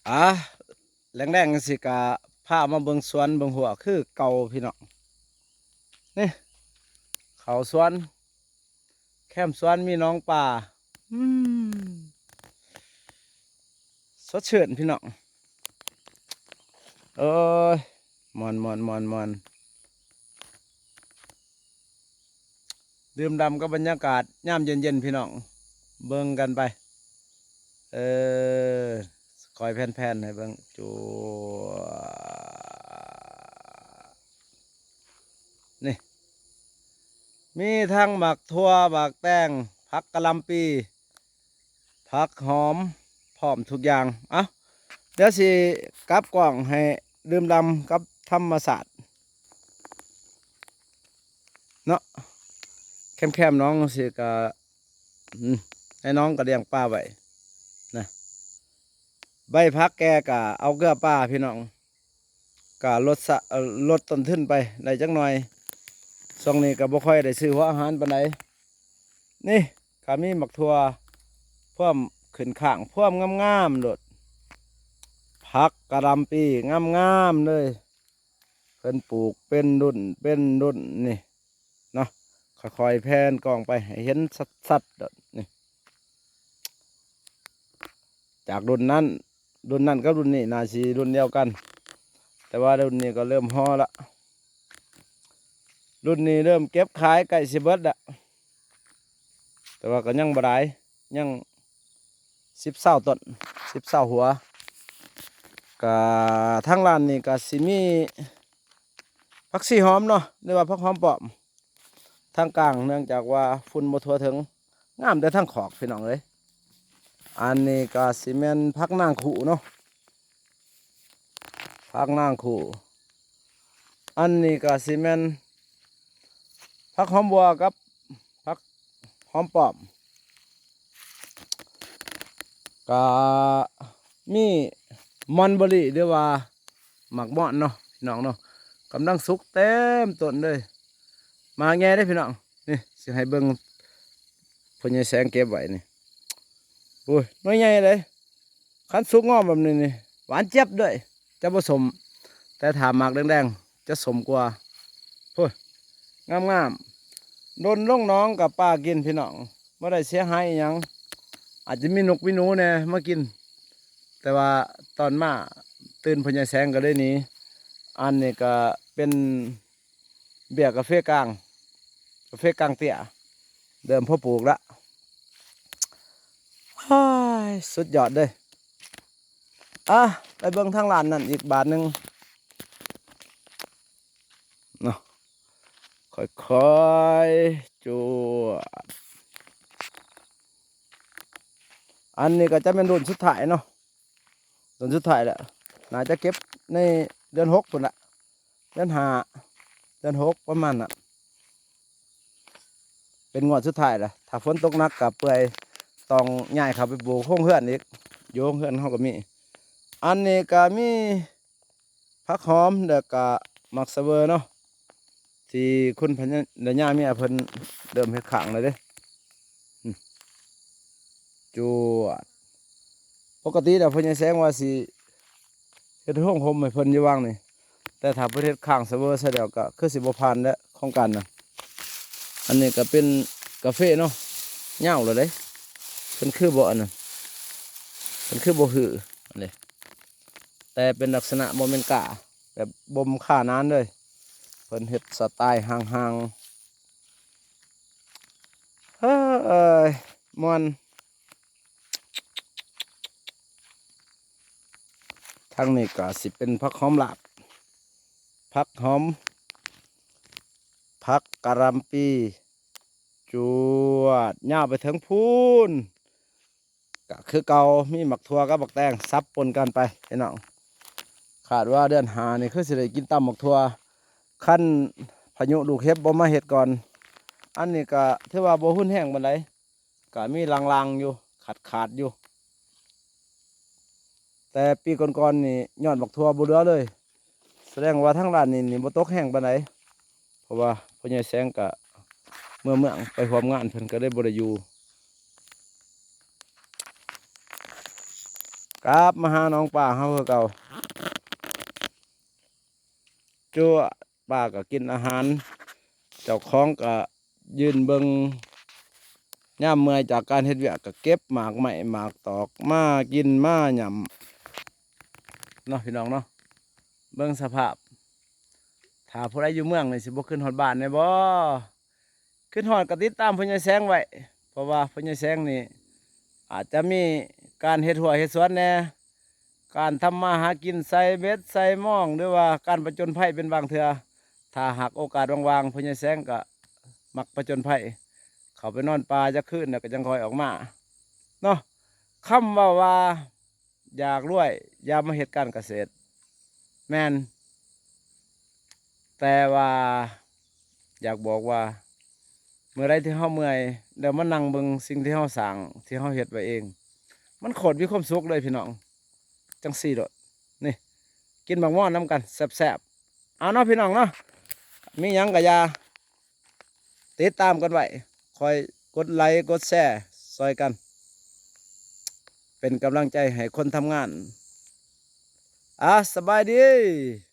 ອ່າ ແລງໆ ຈັ່ງຊີ້ກະພາມາເບິ່ງສວນເບິ່ງຮົ້ວຄືເກົ່າພີ່ນ້ອງ. ນີ້ ເຂົ້າສວນ ແຄມສວນມີໜອງປາ ອືມ ສົດຊື່ນພີ່ນ້ອງ. ໂອ້ຍ ມ່ວນໆໆໆ ດື່ມດ່ຳກັບບັນຍາກາດຍາມເຢັນໆ ພີ່ນ້ອງ ເບິ່ງກັນໄປ. ເອີ ຄ່ອຍແຜ່ນໆ ໃຫ້ເບິ່ງ ຈວດ ນີ້ ມີທັງໝາກຖົ່ວ ໝາກແຕງ ຜັກກະຫຼ່ຳປີ ຜັກຫອມ ພ້ອມທຸກຢ່າງ. ເອົ້າ ດຽວຊິກັບກ້ອງໃຫ້ດື່ມດ່ຳກັບທຳມະຊາດເນາະ. ແຄມໆ ໜອງຊີ້ກະ ອືມ ໃນໜອງກະລ້ຽງປາໄວ້ນະ. ໃບຜັກແກ່ກະເອົາເກືອປາພີ່ນ້ອງ ກະລົດສະ ເອີ ລົດຕົ້ນທຶນໄປໄດ້ຈັກໜ່ອຍ. ຊ່ວງນີ້ກະບໍ່ຄ່ອຍໄດ້ຊື້ຫົວອາຫານປານໃດ. ນີ້ກະມີໝາກຖົ່ວພວມຂຶ້ນຂ້າງ ພວມງາມໆ ໂລດ ຜັກກະຫຼ່ຳປີງາມໆ ເລີຍ. ເພິ່ນປູກເປັນລຸ້ນເປັນລຸ້ນນີ້ເນາະ. ຄ່ອຍໆ ແຜ່ນກ້ອງໄປໃຫ້ເຫັນຊັດໆ ໂລດນີ້. ຈາກລຸ້ນນັ້ນ ລຸ້ນນັ້ນກັບລຸ້ນນີ້ໜ້າຊິລຸ້ນດຽວກັນ ແຕ່ວ່າລຸ້ນນີ້ກໍເລີ່ມຫໍ່ລະ. ລຸ້ນນີ້ເລີ່ມເກັບຂາຍໃກ້ຊິເບິດລະ ແຕ່ວ່າກໍຍັງບໍ່ຫຼາຍ ຍັງສິບຊາວຕົ້ນ ສິບຊາວຫົວ. ກະທາງຮ້ານນີ້ກະຊິມີຜັກຊີຫອມເນາະ ຫຼືວ່າຜັກຫອມປ້ອມ ທາງກາງ ເນື່ອງຈາກວ່າຝຸ່ນບໍ່ທົ່ວເຖິງ. ງາມແຕ່ທາງຂອກພີ່ນ້ອງເອີຍ. ອັນນີ້ກະຊິແມ່ນຜັກນາງຄູເນາະ ຜັກນາງຄູ. ອັນນີ້ກະຊິແມ່ນຜັກຫອມບົວກັບຜັກຫອມປ້ອມ. ກະມີມອນເບີຣີ ຫຼືວ່າໝາກມ່ອນເນາະ ພີ່ນ້ອງເນາະ ກຳລັງສຸກເຕັມຕົ້ນເລີຍ. ໝາກໃຫຍ່ເດ້ພີ່ນ້ອງ. ນີ້ຊິໃຫ້ເບິ່ງ ພໍ່ໃຫຍ່ແສງເກັບໄວ້ນີ້. ໂອ້ຍ ໜ່ວຍໃຫຍ່ເດ້. ຄັນສຸກງອມແບບນີ້ນີ້ ຫວານຈຽບເລີຍ ຈະບໍ່ສົ້ມ ແຕ່ຖ້າໝາກແດງໆ ຈະສົ້ມກວ່າ. ໂອ້ຍ ງາມໆ. ດົນລົງໜອງກັບປາກິນພີ່ນ້ອງ ບໍ່ໄດ້ເສຍຫາຍອີ່ຫຍັງ. ອາດຈະມີນົກມີໜູແດ່ມາກິນ ແຕ່ວ່າຕອນມາຕື່ນພໍ່ໃຫຍ່ແສງກໍເລີຍໜີ. ອັນນີ້ກໍເປັນ ເບ້ຍກາເຟກາງ ກາເຟກາງເຕ້ຍ ເລີ່ມພໍປູກລະ. ໂອ້ຍ ສຸດຍອດເລີຍ. ອ່ະ ໄປເບິ່ງທາງລ້ານນັ້ນອີກບາດໜຶ່ງເນາະ ຄ່ອຍໆ ຈວດ. ອັນນີ້ກໍຈະແມ່ນລຸ້ນສຸດທ້າຍເນາະ ລຸ້ນສຸດທ້າຍແລ້ວ ໜ້າຈະເກັບໃນເດືອນຫົກພຸ້ນລະ ເດືອນຫ້າ ເດືອນຫົກປະມານນັ້ນ ເປັນງວດສຸດທ້າຍລະ. ຖ້າຝົນຕົກໜັກກໍເປື່ອຍ ຕ້ອງຍ້າຍເຂົ້າໄປປູກໂຮງເຮືອນອີກ ຢູ່ໂຮງເຮືອນເຮົາກໍມີ. ອັນນີ້ກໍມີຜັກຫອມ ແລ້ວກໍໝາກສະເວີເນາະ ທີ່ຄຸນພັນລະຍາເມຍເພິ່ນເລີ່ມເຮັດຄ້າງແລ້ວເດ້. ອືມ ຈວດ. ປົກກະຕິແລ້ວພໍ່ໃຫຍ່ແສງວ່າຊິເຮັດໂຮງຮົ່ມໃຫ້ເພິ່ນຢູ່ຫວ່າງນີ້ ແຕ່ຖ້າເພິ່ນເຮັດຄ້າງສະເວີຊະແລ້ວກໍຄືຊິບໍ່ຜ່ານແຫຼະໂຄງການນັ້ນ. ອັນນີ້ກໍເປັນກາເຟເນາະ ຍາວແລ້ວເດ້. ເພິ່ນຄືບໍ່ອັນນັ້ນ ເພິ່ນຄືບໍ່ຮື້ອັນນີ້ ແຕ່ເປັນລັກສະນະບໍ່ແມ່ນກ້າ ແບບບົ່ມຄ້ານານເລີຍ. ເພິ່ນເຮັດສະໄຕຫ່າງໆ ເຮີ້ຍ ມ່ວນ. ທາງນີ້ກໍຊິເປັນຜັກຫອມລາບ ຜັກຫອມ ຜັກກະຫຼ່ຳປີ ຈວດ ຍາວໄປເຖິງພຸ້ນ. ກະຄືເກົ່າ ມີໝາກຖົ່ວກັບໝາກແຕງສັບປົນກັນໄປພີ່ນ້ອງ. ຄາດວ່າເດືອນຫ້ານີ້ຄືຊິໄດ້ກິນຕຳໝາກຖົ່ວ ຄັນພາຍຸລູກເຫັບບໍ່ມາເຮັດກ່ອນ. ອັນນີ້ກະຖືວ່າບໍ່ຮຸນແຮງປານໃດ ກະມີລາງໆຢູ່ ຂາດໆຢູ່. ແຕ່ປີກ່ອນໆນີ້ຍອດໝາກຖົ່ວບໍ່ເຫຼືອເລີຍ ສະແດງວ່າທາງດ້ານນີ້ນີ້ບໍ່ຕົກແຮງປານໃດ ເພາະວ່າພໍ່ໃຫຍ່ແສງກະເມືອເມືອງໄປຮ່ວມງານ ເພິ່ນກະເລີຍບໍ່ໄດ້ຢູ່. ກັບມາຫານ້ອງປາເຮົາຄືເກົ່າ. ຈົວະ ປາກໍກິນອາຫານ ເຈົ້າຂອງກໍຢືນເບິ່ງ. ຍາມເມື່ອຍຈາກການເຮັດວຽກກໍເກັບໝາກໄມ້ໝາກຕອກມາກິນມາຫຍ້ຳເນາະ ພີ່ນ້ອງເນາະ. ເບິ່ງສະພາບ ຖ້າຜູ້ໃດຢູ່ເມືອງນີ້ຊິບໍ່ຂຶ້ນຮອດບ້ານແດ່ບໍ່? ຄິດຮອດກໍຕິດຕາມພໍ່ໃຫຍ່ແສງໄວ້ ເພາະວ່າພໍ່ໃຫຍ່ແສງນີ້ອາດຈະມີການເຮັດຮົ້ວເຮັດສວນແດ່ ການທຳມາຫາກິນ ໃສ່ເບັດໃສ່ມອງ ຫຼືວ່າການປະຈົນໄພເປັນບາງເທື່ອ. ຖ້າຫາກໂອກາດວ່າງໆ ພໍ່ໃຫຍ່ແສງກໍມັກປະຈົນໄພ ເຂົ້າໄປນອນປ່າຈັກຄືນ ແລ້ວກໍຈັ່ງຄ່ອຍອອກມາເນາະ. ຄຳເວົ້າວ່າ ຢາກລວຍຢ່າມາເຮັດການກະເສດ ແມ່ນ ແຕ່ວ່າຢາກບອກວ່າ ເມື່ອໃດທີ່ເຮົາເມື່ອຍ ແລ້ວມານັ່ງເບິ່ງສິ່ງທີ່ເຮົາສ້າງ ທີ່ເຮົາເຮັດໄວ້ເອງ ມັນໂຄດມີຄວາມສຸກເລີຍພີ່ນ້ອງ. ຈັ່ງຊີ້ໂລດ ນີ້ ກິນໝາກມອນນຳກັນແຊບໆ. ເອົາເນາະ ພີ່ນ້ອງເນາະ ມີຫຍັງກໍຢ່າ ຕິດຕາມກັນໄວ້ ຄອຍກົດໄລກົດແຊຊ່ອຍກັນ ເປັນກຳລັງໃຈໃຫ້ຄົນທຳງານ. ອາ ສະບາຍດີ.